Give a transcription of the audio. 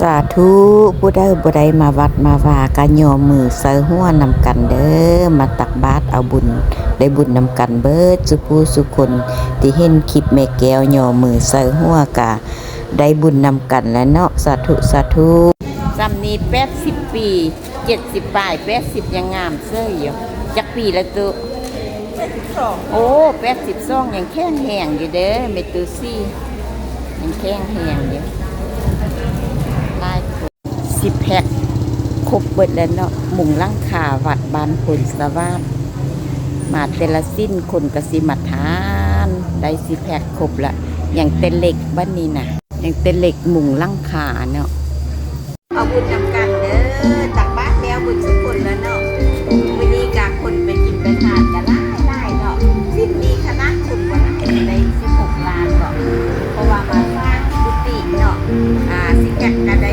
ສາທຸ ຜູ້ໃດບໍ່ໄດ້ມາວັດມາວາ ກະຍໍມືໃສ່ຫົວນຳກັນເດີ້ ມາຕັກບາດເອົາບຸນ ໄດ້ບຸນນຳກັນເບິດສູ່ຜູ້ສູ່ຄົນ ທີ່ເຫັນຄລິບແມ່ແກ້ວຍໍມືໃສ່ຫົວ ກະໄດ້ບຸນນຳກັນແຫຼະເນາະ ສາທຸ ສາທຸ. ຊ່ຳນີ້ແປດສິບປີ ເຈັດສິບປາຍ ແປດສິບ ຍັງງາມເສີຍຢູ່. ຈັກປີລະຕຸ? ແປດສິບສອງ. ໂອ້ ແປດສິບສອງ ຍັງແຂງແຮງຢູ່ເດີ້ ແມ່ຕູ້ສີ່ ຍັງແຂງແຮງຢູ່. ຫຼາຍຄົນ ຊິແພັກຄົບເບິດແລ້ວເນາະ ມຸງຫຼັງຄາວັດບ້ານໂພນສະຫວາດ. ມາແຕ່ລະສິນຄົນກະຊິມາທານ ໄດ້ຊິແພັກຄົບລະ ຍັງແຕ່ເຫຼັກບັດນີ້ນະ ຍັງແຕ່ເຫຼັກມຸງຫຼັງຄາເນາະ. ເອົາບຸນນຳກັນເດີ້ ຕັກບາດແລ້ວເບິດສູ່ຄົນລະເນາະ. ມື້ນີ້ກະຄົນໄປກິນໄປທານກະຫຼາຍໆເນາະ. ສິນນີ້ຂະໜາດຄົນບໍ່ຫຼາຍ ໄດ້ສິບຫົກລ້ານເນາະ ເພາະວ່າມາສ້າງກຸຕິເນາະ. ອາ ຊິແພັກກະໄດ້